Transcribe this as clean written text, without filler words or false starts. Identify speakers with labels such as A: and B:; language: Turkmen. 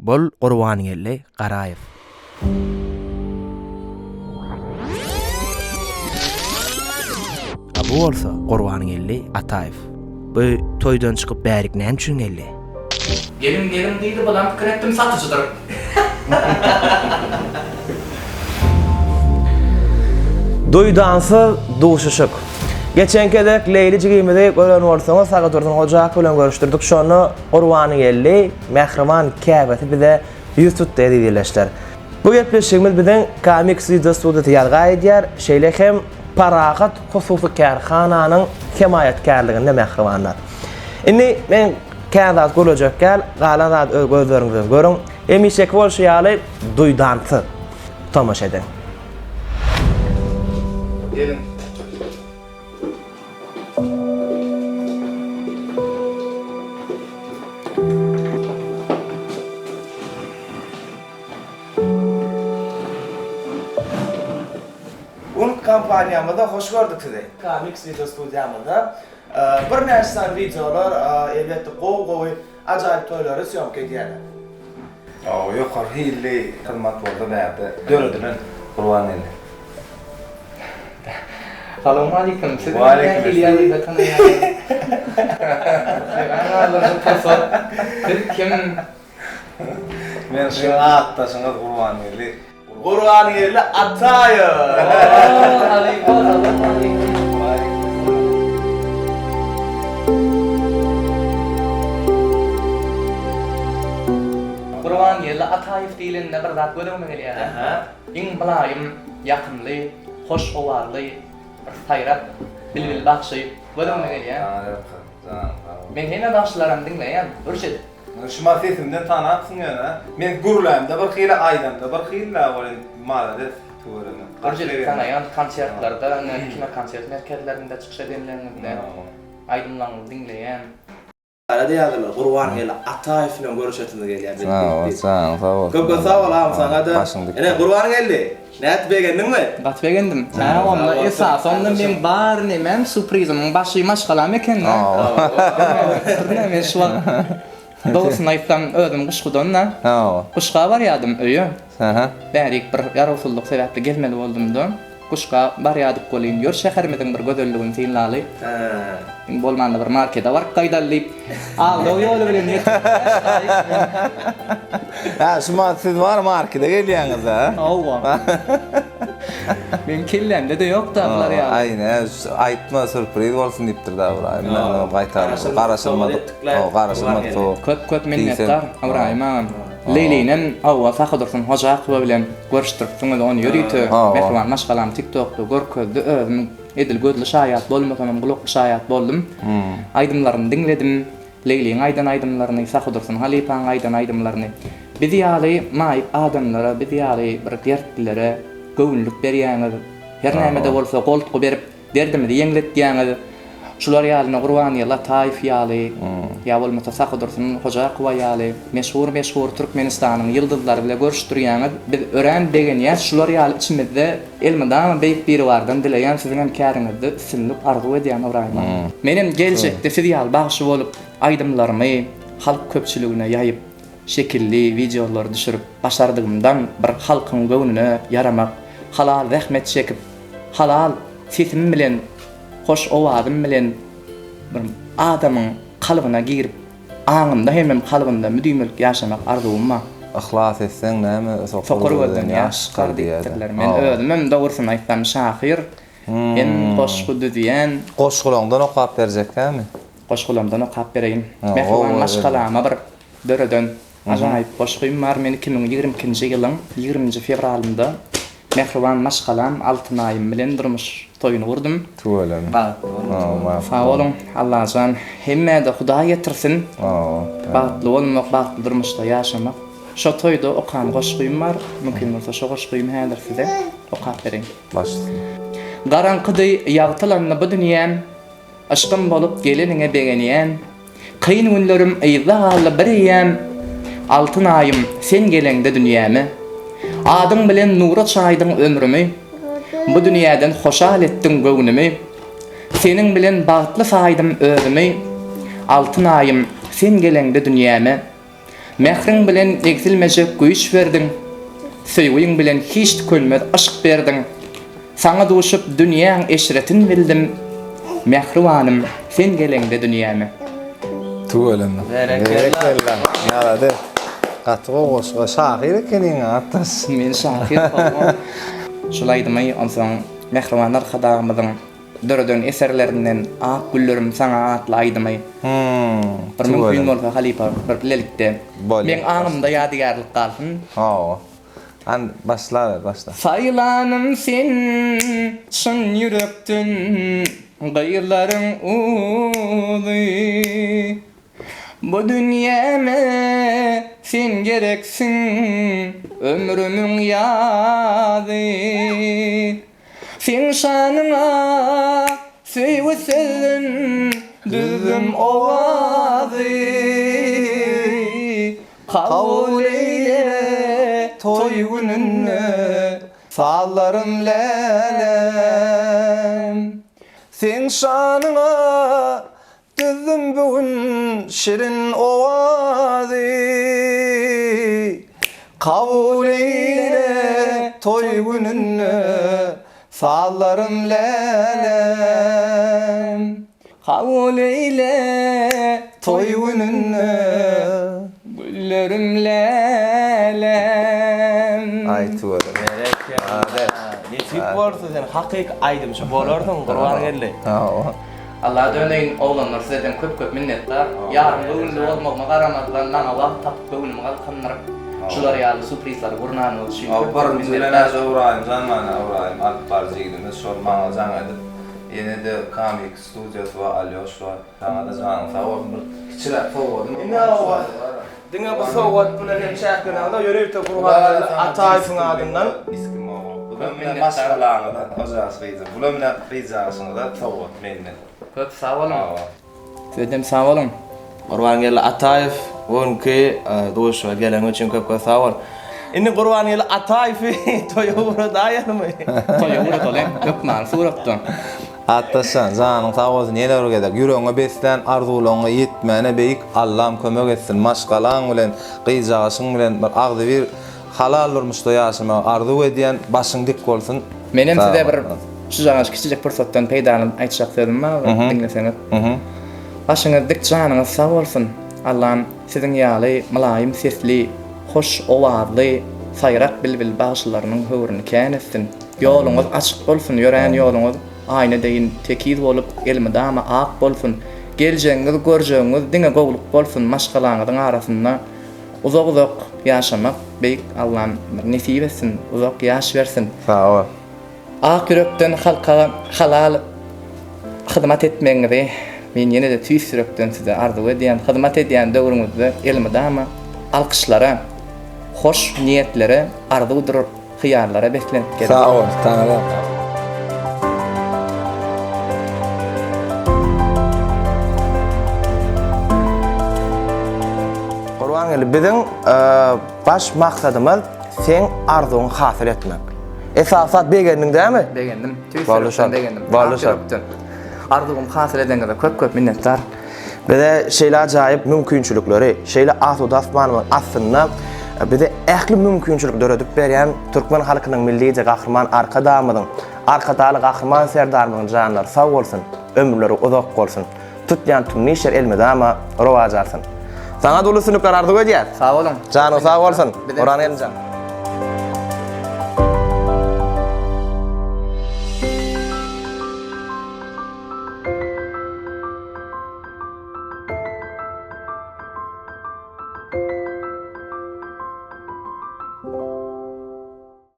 A: Bul Gurbangeldi Garaýew. A bu bolsa Gurbangeldi Ataýew. Bu toýdan çykyp bärik näme üçin geldi?
B: Gelin gelin diýdi bulam pikir etdim satyjydyr.
A: Duýdansyz duşuşyk. Geçenki gezek Leýli jigimizi gören bolsaňyz Sagadursun Hojakow bilen görüşdirdik. Şonda Gurbangeldi mähriban käbesi bize ýüz tutdy eziz ildeşler. Bu gepleşigimiz biziň Kamix Video studiýasy ýazga edýär, şeýle hem Parahat hususy kärhananyň hemaýatkärliginde mähribanlar. Indi men kän zat gürlejek däl, galan zady öz gözleriňiz bilen görüň. Hemişeki bolşy ýaly duýdansyz tomaşa ediň.
B: Geliň.
A: Unut kompaniýamyzda hoş gördük sizi. Kamix video studiýamyzda birnäçe sany wideolar elbetde gowy gowy ajaýyp toýlary sýomka edýärler.
C: Hawa ýokary hilli hyzmat bolsa bärde döredilen Gurbangeldi.
B: Salowmalikim siz meni nähili ýagdaýda tanaýaňyz? Haýran galdyryjy pursat. Siz kim?
C: Men siziň atdaşyňyz Gurbangeldi.
A: Gurbangeldi Ataýew.
B: Ooo halypa salowmalikim. Gurbangeldi Ataýew diýlende bir zat göz öňüme gelýär. Iň mylaýym, ýakymly, hoş owazly, bir saýrak bilbil bagşy göz öňüme gelýär. Men hemme bagşylaram diňleýän, ürç edip.
C: Şumat sesimden tanapsyň ýöne. Men gürlämde bir hili aýdamda bir hili-dä welin malades tüweleme.
B: Ürç edip tanaýan konsertlerde, kinokonsert merkezlerinde çykyş edenleriňizde aýdymlaryňyzy diňleýän.
A: Barada ýazdylar Gurbangeldi Ataýew bilen görüşesimiz gelýär biz
C: Sag bol,
A: diýip.
C: janyň sag bolsun.
A: Köp köp sag bol agam saňada.
C: Başyň dik
A: Ine Gurbangeldi, nätip begendiňmi?
B: Gaty begendim. Hä onda esasy onda meň bar nemem sýuprizimiň başy maşgalam ekende. Birneme men şu wagt dogrusyny aýtsam özüm Guşgudan-da. Guşga barýadym öýe. Bärik bir ýarawsyzlyk sebäpli gelmeli boldum-da. Guşga barýadyk welin, ýör şäherimiziň bir gözelligini synlaly. Iň bolmanda bir markete baryp gaýdaly diýip, aldaw ýoly bilen ýetip
C: Hä, şu wagt siz bar markete gelýäňiz-dä?
B: Hawa. Meň kellämde-de ýok-da bular ýaly.
C: Aý, nä, aýtma, sýurpriz bolsun diýipdir-dä Ybraýym. Gaýtaryp, garaşylmadyk, garaşylmadyk sowal.
B: Köp-köp minnetdar, Ybraýym agam. Leýlinem, hawa, Sahydursun Hojakowa bilen görüşdiripsiňiz, ony ýörite mähriban maşgalam TikTokda görkezdi, özüm edil gözli şaýat bolmasamam gulakly şaýat boldum. Aýdymlaryny diňledim, Leýliň aýdan aýdymlaryny, Sahydursun halypaň aýdan aýdymlaryny. Biz ýaly maýyp adamlara, biz ýaly bir dertlilere göwünlik berýäňiz, her näme-de bolsa goltgy berip, Derdimizi ýeňletýäňiz. Şular ýalyna Gurbangeldi Ataýew ýaly, ýa bolmasa Sahydursun Hojakowa ýaly meşhur-meşhur Türkmenistanyň ýyldyzlary bile görüşdirýäňiz. Biz örän begenýäs. Şular ýaly içimizde elmydama Beýik Biribardan dileýän siziňem käriňizde üstünlik arzuw edýän Ybraýym aga. Menem geljekde siz ýaly bagşy bolup aýdymlarymy halk köpçüligine ýaýyp şekilli wideolary düşürip başardygymdan bir halkyň göwnüne ýaramak, halal zähmet çekip Halal sesim bilen, hoş owazym bilen bir adamyň kalbyna girip, aňymda hemem kalbynda müdimilik ýaşamak arzuwym bar.
C: Yhlas etseň näme
B: Sokur gözden ýaş çykar diýipdirler. Men özümem dogrusyny aýtsam şahyr hem goşgy düzýän.
C: Goşgulaňdan okap berjekkämi?
B: Goşgulamdan okap bereýin. Mähriban maşgalama bir döreden Ajaýyp goşgym bar men 2022-nji ýylyň ýigriminji fewralynda mähriban maşgalam Altynaýym bilen durmuş toýuny gurdum.
C: Tüweleme.
B: Bagtly boluň. Sag boluň Allajan hemmäde Hudaý getirsin. Bagtly bolmak bagtly durmuşda ýaşamak. Şo toýda okan goşgym bar mümkin bolsa şo goşgymy häzir size okap bereýin.
C: Baş üstüne.
B: Garaňkydy ýagtylandy bu dünýäm Yşgym bolup geleniňe begenýän. Kyn günlerim yzda galdy bir eýýäm, Altyn aýym, sen geleňde dünýäme. Adyň bilen nura çaýdyň ömrümi, Bu dünýäden hoşal etdiň göwnümi. Seniň bilen bagtly saýdym özümi, Altyn aýym, sen geleňde dünýäme. Mähriň bilen egsilmejek güýç berdiň, Söýgiň bilen hiç tükenmez yşk berdiň. Saňa duşup dünýäň eşretin bildim, Mähribanym, sen geleňde dünýäme.
C: Tüweleme. Berekella. Malades. Gaty gowy goşgy. Şahyr ekeniň atdaş.
B: Men şahyr hawa. Şul aýdymy onsoň Mähriban Arkadagymyzyň döreden eserlerinden Ak güllerim saňa atly aýdymy. Bir mümkin bolsa halypa bir bilelikde. Meň aňymda ýadygärlik galsyn.
C: Hawa. Hany başlaber başla.
B: Saýlanym sen çyn ýürekden gyzlaryň uzy Bu dünýäme sen gereksiň ömrümiň ýazy Seň şanyňa söýgi sözün düzdüm owazy Kabul eýle toý gününde sazlarym läläm.
C: Seň şanyňa düzdüm bu gün şirin owazy. Kabul eýle toý gününde sazlarym läläm.
B: Kabul eýle toý gününde güllerim läläm.
C: Aý tüweleme.
A: Berekella. Nesip bolsa sen hakyky aýdymçy bolarsyň Gurbangeldi.
C: Hawa.
B: Alla döneýin oglanlar sizeden köp köp minnetdar. Ýarym göwünli bolmagyma garamazdan maňa wagt tapyp göwnümi galkyndyryp şular ýaly suprizlary gurnanyňyz üçin köp köp
C: Birinji bilen
B: minnetdar.
C: Ybraýym jan mana Ybraýym alyp baryjy ýigidimiz şol maňa jaň edip ýene-de kamik Studiýasy bar Alýoş bar. Saňada janyň sag bolsun bir kiçiräk sowgadym
A: Indi hawa diňe bu sowgat bilen hem çäklenäňde ýörite Gurbangeldi Ataýewiň adyndan.
C: Bulam mine maşgalaňyza Hojaş gyzym bulam mine gyzjagaşyňyza sowgat menden.
B: Köp sag boluň. Sizedem sag boluň.
A: Gurbangeldi Ataýew bu günki duşuşyga geleniň üçin köp köp sag bol. Indi Gurbangeldi Ataýewi toýa ugradaýalymy?
B: Toýa ugradaly, hökmany suratda.
C: Atdaşjan, janyň sag bolsun ýene bir gezek ýüregiňe beslän arzuwlaryňa ýetmäne beýik Allam kömek etsin maşgalaň bilen gyzjagaşyň bilen bir agzybir halal durmuşda ýaşamagy arzuw edýän başyň dik bolsun.
B: Menem size bir şujagaş kiçijik pursatdan peýdalanyp aýtjak sözüm bar bir diňleseňiz. Başyňyz dik janyňyz sag bolsun. Allam siziň ýaly mylaýym sesli, hoş owazly saýrak bilbil bagşylarynyň höwrüni kän etsin. Ýoluňyz açyk bolsun, ýörän ýoluňyz aýna deýin tekiz bolup, elmydama ak bolsun. Geljegiňiz, görjegiňiz diňe gowluk bolsun, maşgalaňyzyň arasynda uzak-uzak ýaşamak beýik Allam bir nesip etsin, uzak ýaş bersin.
C: Sag bol.
B: Ak ýürekden halka halal hyzmat etmegiňizi men ýene-de tüýs ýürekden size arzuw edýän. Hyzmat edýän döwrüňizde elmydama alkyşlara, hoş niýetlere, arzuwdyr hyýallara beslenip geziň.
C: Sag bol, saňa-da.
A: Gurbangeldi, biziň baş maksadymyz seň arzuwyňy hasyl etmek. Esasy zat begendiň dämi?
B: Begendim. Tüýs ýürekden begendim.
A: Boldy şol.
B: Arzuwymy hasyl edeniňize köp köp minnetdar.
A: Bize şeýle ajaýyp mümkinçilikleri, şeýle asuda asmanymyzyň astynda bize ähli mümkinçilik döredip berýän türkmen halkynyň Milli Lideri Gahryman Arkadagymyzyň, Arkadagly Gahryman Serdarymyzyň janlary sag bolsun, ömürleri uzak bolsun! Tutýan tümlü işler elmydama rowaç alsyn! Saňa-da uly üstünlikler arzuw edýäs!
B: Sag boluň!
A: Janyň sag bolsun! Gurban gelnejem!